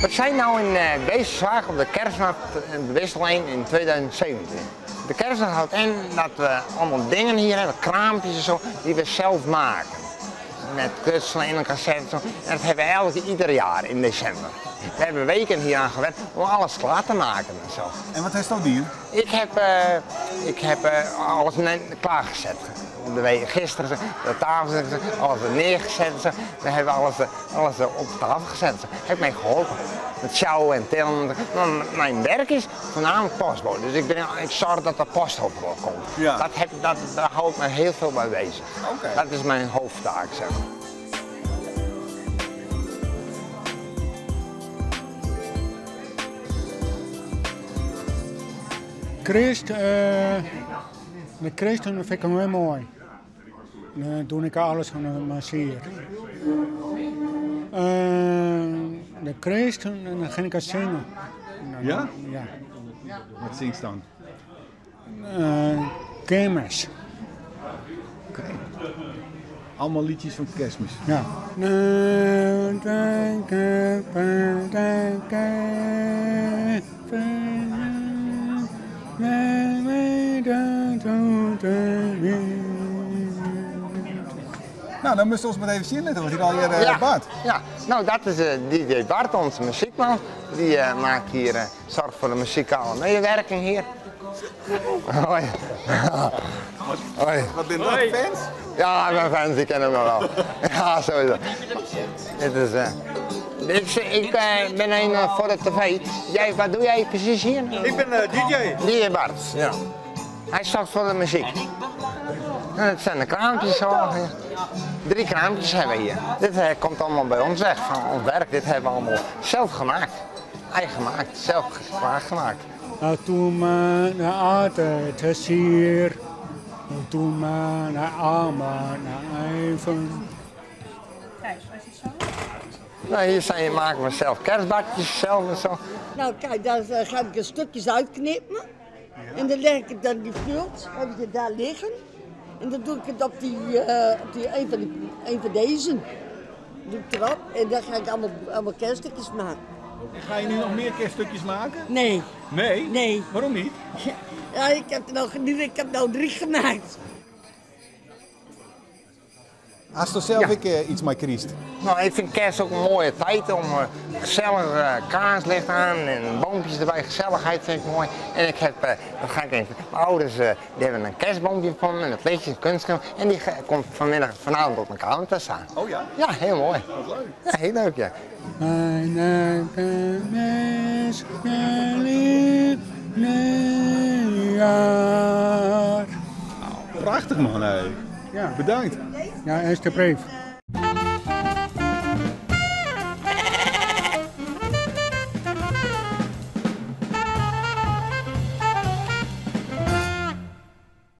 We zijn nu in Beetsterzwaag op de kerstmarkt in de Wisseling in 2017. De kerstmarkt houdt in dat we allemaal dingen hier hebben, kraampjes en zo, die we zelf maken. Met knutselen in elkaar zetten en zo. En dat hebben we elke, ieder jaar in december. We hebben weken hier aan gewerkt om alles klaar te maken en zo. En wat is dat hier? Ik heb, ik heb alles klaargezet. De week, gisteren de tafel, alles er neergezet. Zo. We hebben alles, alles op tafel gezet. Zo. Heb ik mee geholpen. Met sjouwen en tillen. Maar mijn werk is voornamelijk postbode. Dus ik, ben, ik zorg dat de post overal komt. Ja. Dat heb, dat, daar hou ik me heel veel bij bezig. Oké. Dat is mijn hoofdtaak, zeg maar. Kerst, de kerst vind ik heel mooi. Dan doe ik alles van de masseer. De kerst, dan ga ik zingen. Ja? Ja. Wat zingst dan? Kermis. Oké. Allemaal liedjes van kerstmis. Ja. Nou, dan moest ons maar even zien wat hier al hier Ja. Bart. Ja, nou dat is DJ Bart, onze muziekman. Die maakt hier, zorgt voor de muzikale medewerking hier. Hoi. Hoi. Wat ben dat, fans? Ja, mijn fans, die kennen me wel. Ja, sowieso. Dit is, ik ben een voor de tv. Jij, wat doe jij precies hier? Ik ben DJ. DJ Bart, ja. Hij zorgt voor de muziek. En dat zijn de kraampjes zo. 3 kraampjes hebben we hier. Dit komt allemaal bij ons weg van ons werk. Dit hebben we allemaal zelf gemaakt. Eigen gemaakt, zelf klaargemaakt. Doe maar altijd hier. Doe maar naar allemaal naar even. Nou, hier zijn, maken we zelf kerstbakjes zelf en zo. Nou kijk, daar ga ik de stukjes uitknippen. En dan leg ik het dan die vult, heb ik het daar liggen. En dan doe ik het op die, een van deze. Doe ik erop en dan ga ik allemaal kerststukjes maken. En ga je nu nog meer kerststukjes maken? Nee. Nee? Nee. Waarom niet? Ja, ik heb er nou genoeg, ik heb nou 3 gemaakt. Hast du zelf Ja. ook iets met kerst? Nou, ik vind kerst ook een mooie tijd om gezellig kaarslicht aan en boompjes erbij. Gezelligheid vind ik mooi. En ik heb, dat ga ik even, mijn ouders die hebben een kerstboompje van me met lichtjes en kunstgras. En die komt vanavond op mijn kamer te staan. Oh ja? Ja, heel mooi. Wat leuk. Ja, heel leuk, ja. Mijn is nieuwjaar. Prachtig man, hé. Ja. Bedankt. Ja, eerste brief.